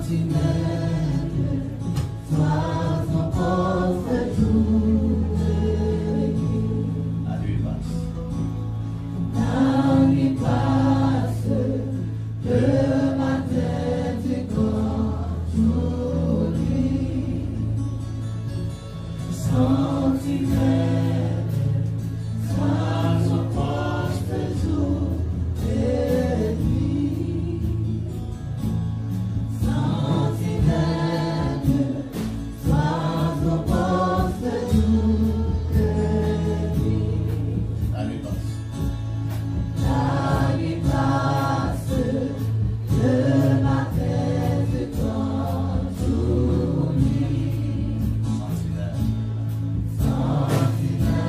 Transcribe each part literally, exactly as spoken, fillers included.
Santinelle, sois au poste, jour et nuit. La nuit passe. La nuit passe, le matin du grand jour vient. Santinelle, sois au poste, jour et nuit. Santinelle, sois au poste, jour et nuit. La nuit passe. La nuit passe, le matin se transforme. Santinelle. Santinelle,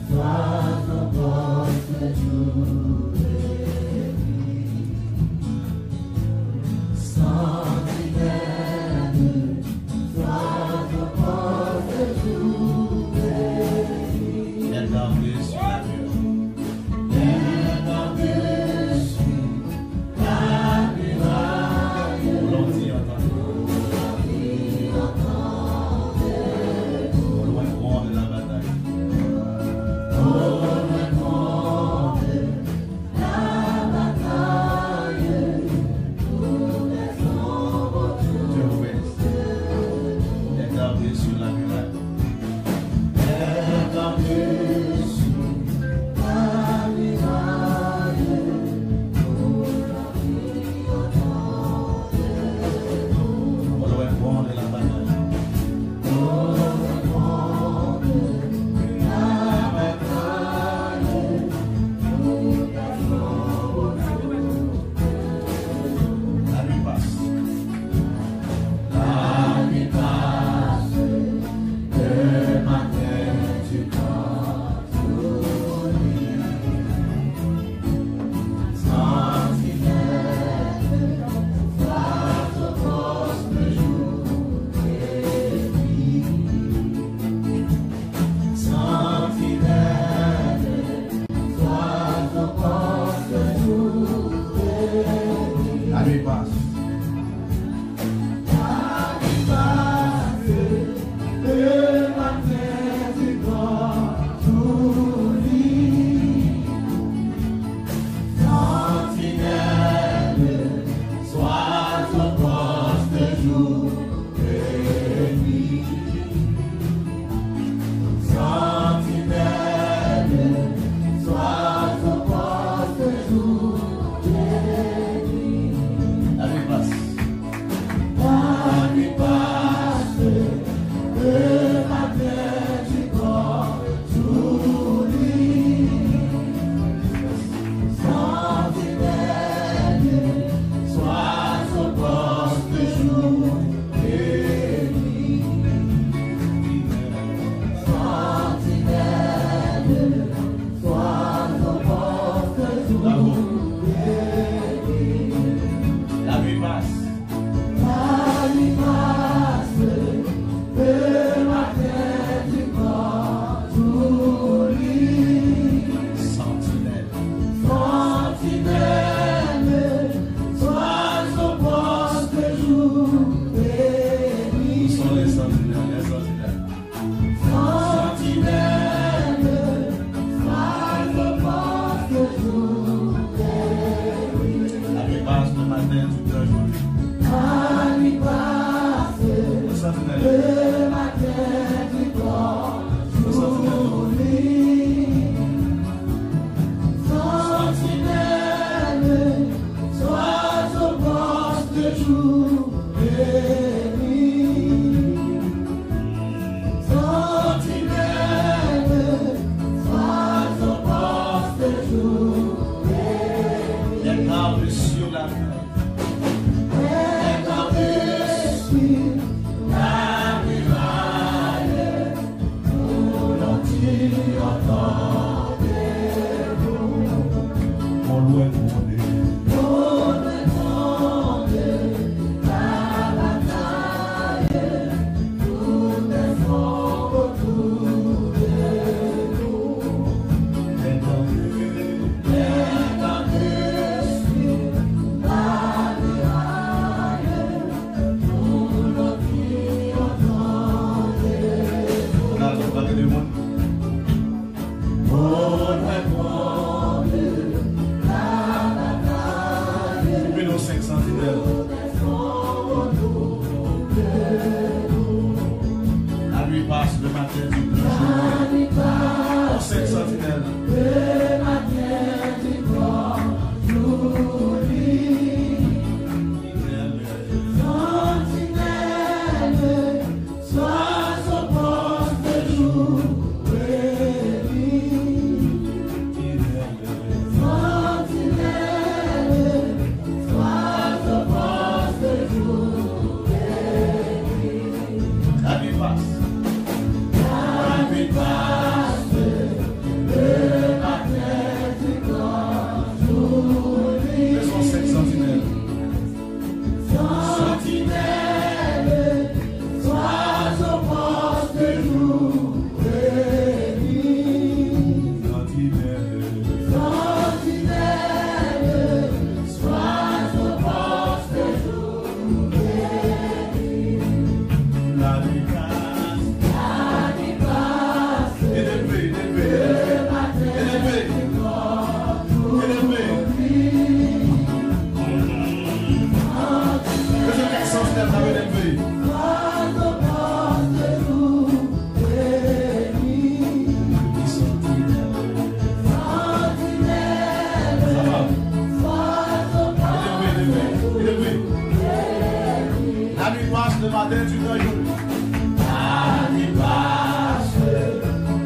sois au poste, jour et nuit. Santinelle, sois au poste, jour et nuit. Mèt kanpe sou lamira. Mèt kanpe sou lamira. Pou lòdi an tande. Au loin gronde la bataille. Au loin gronde la bataille, tout est sombre autour. Dieu vous bénisse. Mèt kanpe sou lamira. Mèt kanpe sou lamira. Au loin gronde la bataille. La nuit passe. La nuit passe. Le matin du grand jour vient. Santinelle, sois au poste, jour et nuit. Santinelle, sois au poste, jour et nuit. La nuit passe. La nuit passe, le matin du grand jour vient. Santinelle, sois au poste, jour et nuit. Santinelle, sois au poste, jour et nuit. La nuit passe. La nuit passe, le matin du grand jour vient. Santinelle, sois au poste, jour et nuit. Santinelle, sois au poste, jour et nuit. La nuit passe. La nuit passe, le matin du grand jour vient. Santinelle. Santinelle, sois au poste, jour et nuit. Où sont les sentinelles, les sentinelles? Santinelle, sois au poste, jour et nuit. La nuit passe, le matin du grand jour vient. La nuit passe, le matin du grand jour vient. Santinelle, sois au poste, jour et nuit. Santinelle, sois au poste, jour et nuit. Mèt kanpe sou lamira. Mèt kanpe sou lamira. Pou lòdi an tande nou. Au loin gronde. Au loin gronde la bataille. Sa vle di. Sa va. Leve, leve, leve. La nuit passe, le matin tu gagnes. La nuit passe.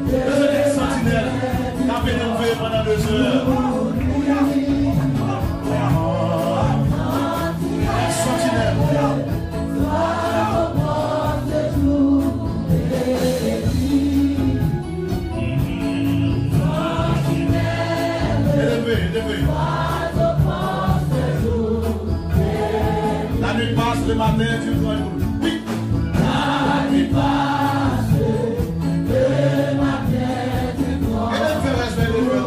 Dezyèm santinèl, k ap veye pandan de zè. Santinèl. Eleve, eleve. La nuit passe, le matin tu gagnes. Oui. La nuit passe, le matin tu gagnes. Eleve, respè, eleve.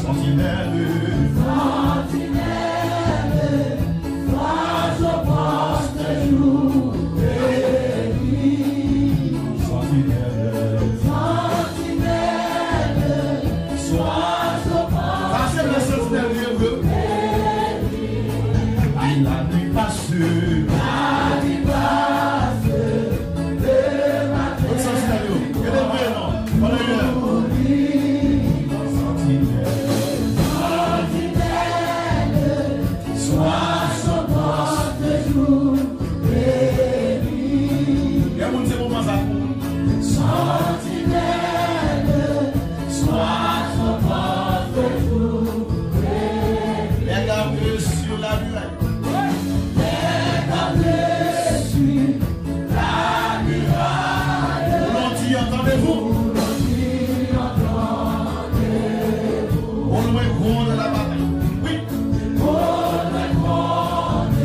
Santinèl. Santinèl. Sois au poste, jour et nuit. Santinèl. Santinèl. Sois au poste. Sa se lè santinèl li ye vre. Ay, la nuit passe. La nuit passe. Kot santinèl yo? Eleve non. Pandan yon lè. Santinèl. Santinèl. Sois au poste, jour et nuit. Gen moun se moman sa pou ou. Santinèl, sois au poste, jour et nuit. Les gardes sur la muraille. Les gardes sur la muraille. Où l'on dit, entendez-vous? Où l'on dit, entendez-vous? Au loin gronde la bataille. Oui. Au loin gronde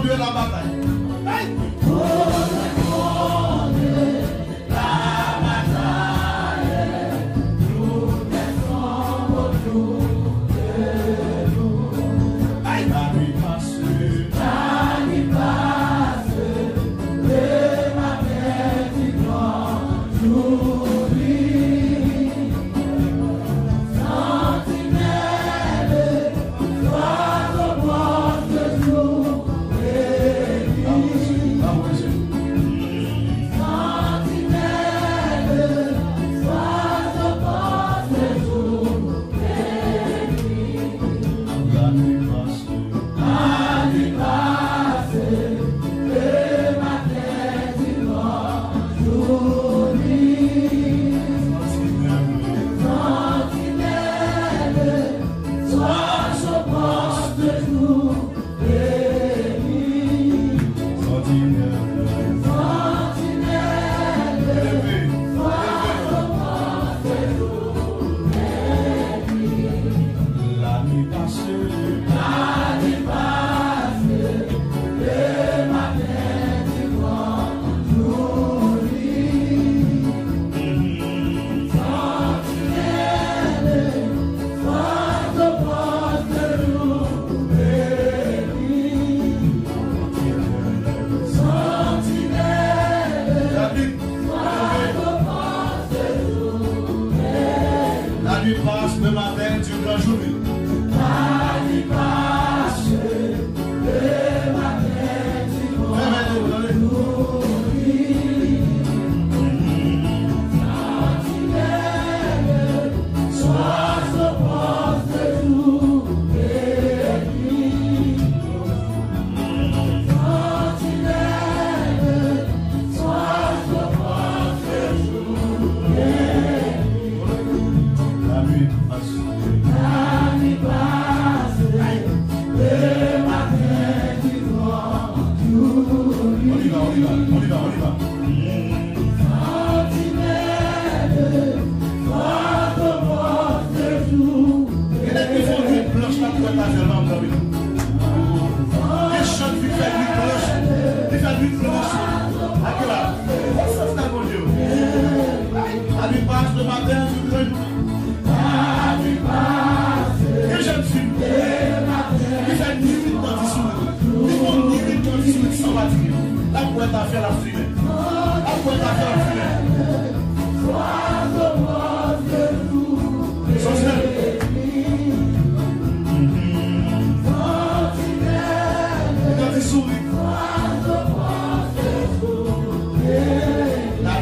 la bataille. Hey!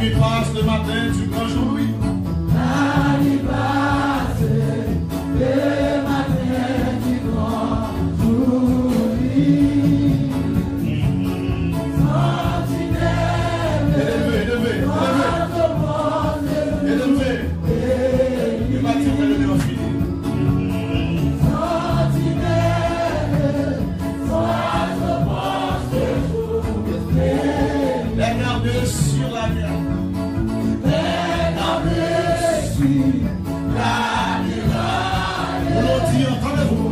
Qui passe le matin du grand jour, oui. Eleve, eleve, eleve. Eleve. E pa ti mwen leve anfini. Regardez sur la terre. Regardez sur la terre. Pour leur dire, entendez-vous.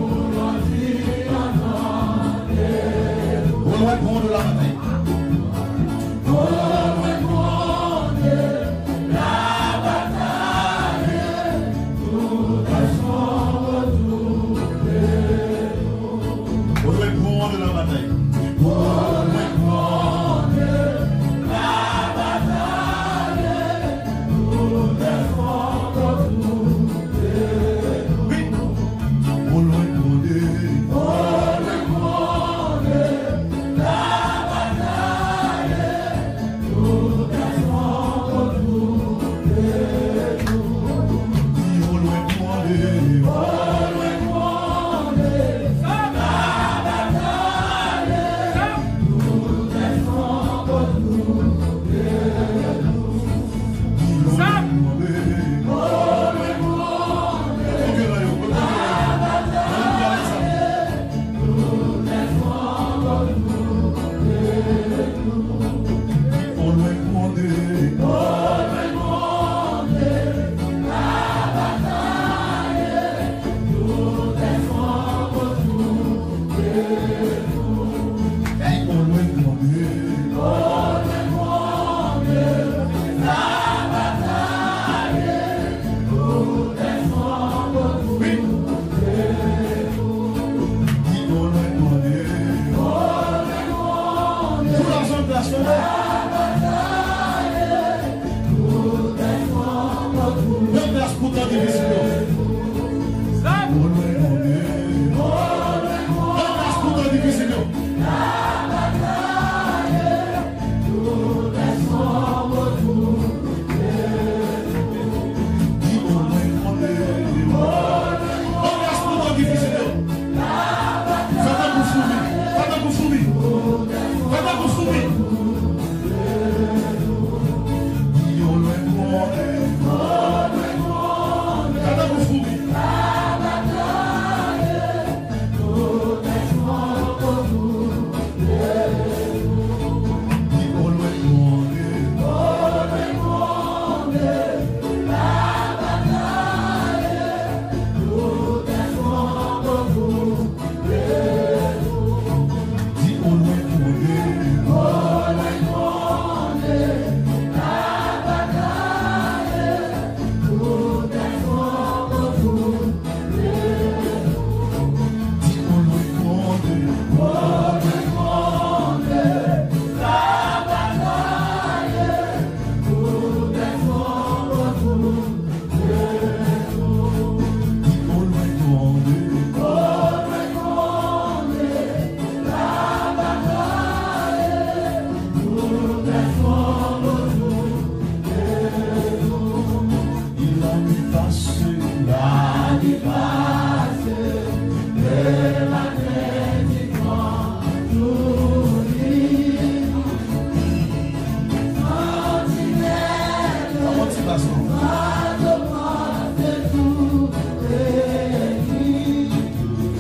Au loin, grand de la bataille. Au loin, grand de la bataille. Oui. Au loin, grand de Yon gras pou tan difisil yo. Yon gras pou tan difisil yo. Yon gras pou tan difisil yo. Fè tankou foumi. Fè tankou foumi. Fè tankou foumi. Fè tankou foumi.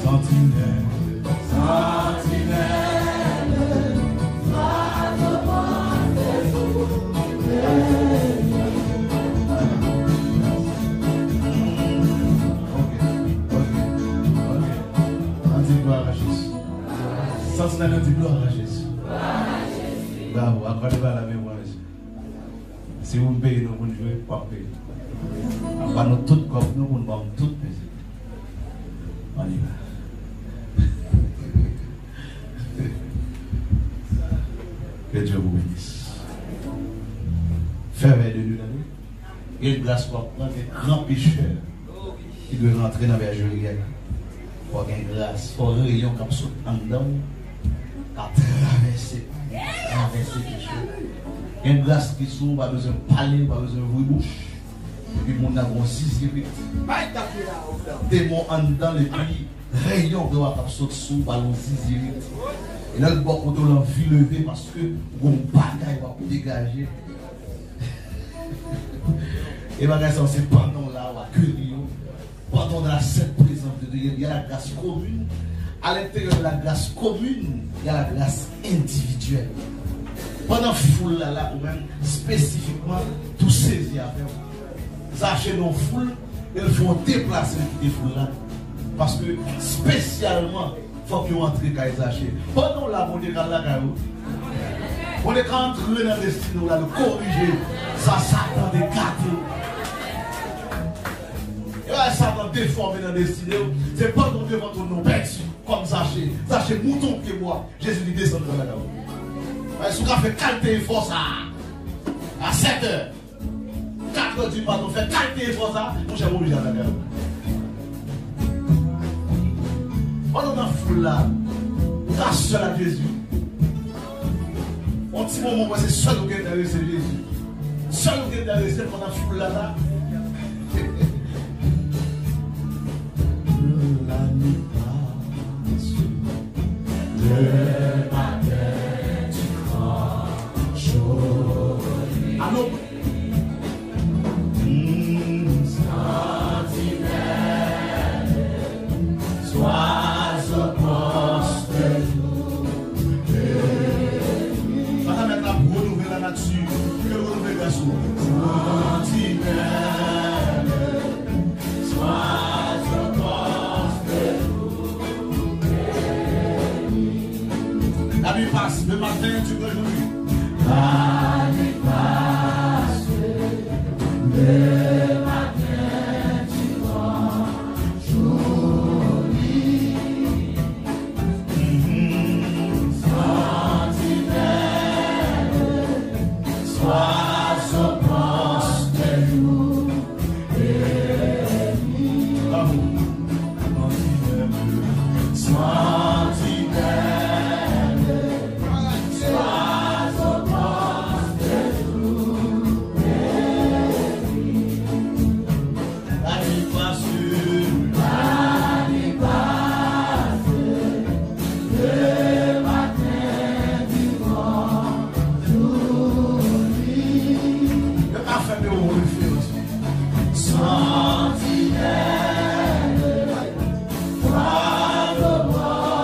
Santinèl. Ok, ok, ok. Ann di glwa a Jezi. Santinèl, ann di glwa a Jezi. Bravo, akòde ba la men mwen, mesye. Si pou m peye nou pou n jwe, w ap peye. Ap ba nou tout kòb nou pou n ba m tout mizik. On y va. Que Dieu vous bénisse. Fèvè de nou, tande. Gen gras w ap pran, gen gran pechè ki dwe rantre nan bèjeri a. Fò gen gras, fò reyon k ap sot anndan w ka travèse, travèse pechè. Gen gras ki sou ou, pa bezwen pale, pa bezwen ouvri bouch. Epi moun nan gon sizye rit. Demon anndan l epi reyon vwa k ap sot sou ou, pa l yon sizye rit. E lè l bò kote w l anvi leve paske gon bagay w ap degaje. E bagay sa se pandan w la w akeri yo. Pendant la sainte présence de Dieu, il y a la grâce commune. À l'intérieur de la grâce commune, il y a la grâce individuelle. Pandan foul la la, ou menm, espesifikman, tou sezi avè w. Zache nan foul, e l fè w deplase, l kite foul la. Paske, espesyalman, fòk yo antre kay Zache. Pandan w la, Bondye ka al lakay ou. Bondye ka antre nan destine w la, l korije sa Satan te gate. E bagay Satan defòme nan destine w, se pandan w devan twòn nan w pèdi, kòm Zache. Zache, mouton pye bwa, Jezi di desann nan lakay ou. Paske si w ka fè kalite efò sa a, a sèt è, kat è di maten, w fè kalite efò sa, monchè, w oblije al lakay ou. Pandan w nan foul la, ou ka sèl ak Jezi. Yon ti moman, w wè se sèl ou gen nan rese Jezi. Sèl ou gen nan rese l pandan foul la la. La nuit passe, le matin tu prends jour. Alo. Sentinelle, sois au poste. Papa mèt la pou renouvle la nati, ke l renouvle gras ou. Sentinelle, sois au poste. La nuit passe, le matin tu peux jouir. La nuit passe, le matin tu prends jour. Sentinelle, sois au poste. Yo ka fè de ou referans. Sentinelle, bravo, bravo,